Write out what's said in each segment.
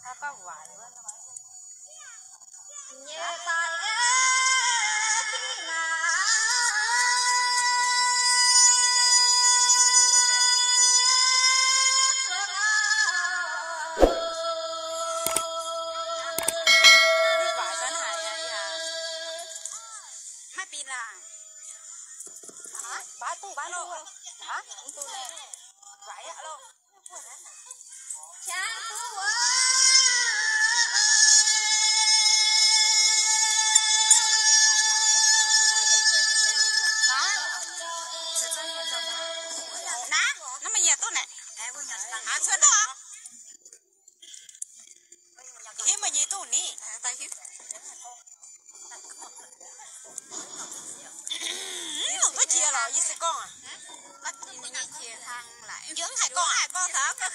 Maiv binh laah. Hả? Bá tu, bá tu. Hả? Bá tu nè. Vải á lô. Naaiv, naaiv meih nyei duqv naaic. Aa, cuotv daaih. Hiuv meih nyei duqv ni. Mv duqv jiex lorqc, yie se gorngv aqv. Yie mv haih gorngv, haih gorngv taux.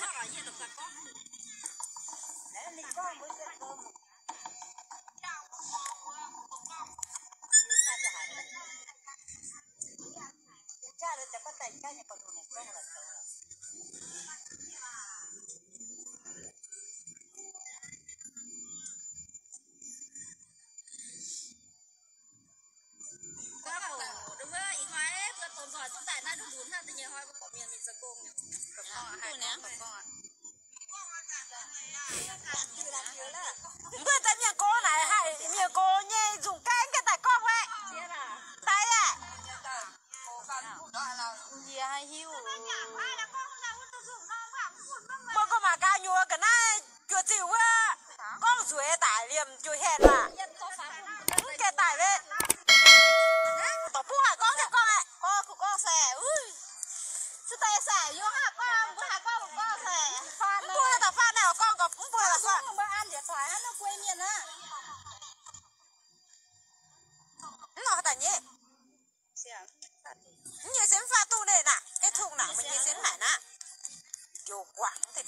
Mbuo daaih mienh gox naaic haih mienh gox nyei nzungh gaengh gaengh daaih gorngv wuov. Daaih aeqv. Yie haih hiuv. Mbuo gorngv mangc gaax nyuoz ga'naaiv juoz ziuh wuov, gorngv nzueic daic liemh jiu-hienh aac. Mv gaengh daaih wetv. Dorc buv haih gorngv gaengh gorngv aeqv. Gorngv se, uix, se deix se yungh haih gorngv, mbuo haih gorngv, gorngv se. Mv bun haih da'faanh naaiv gorngv gorngv, mv bun haih da'faanh. Mv nor daaih nyei. Mv nyei se mv faatv duqv naaiv naaic, gaeqv tungh naaic, meih nyei se mv naaic naaiv. Youz guangc.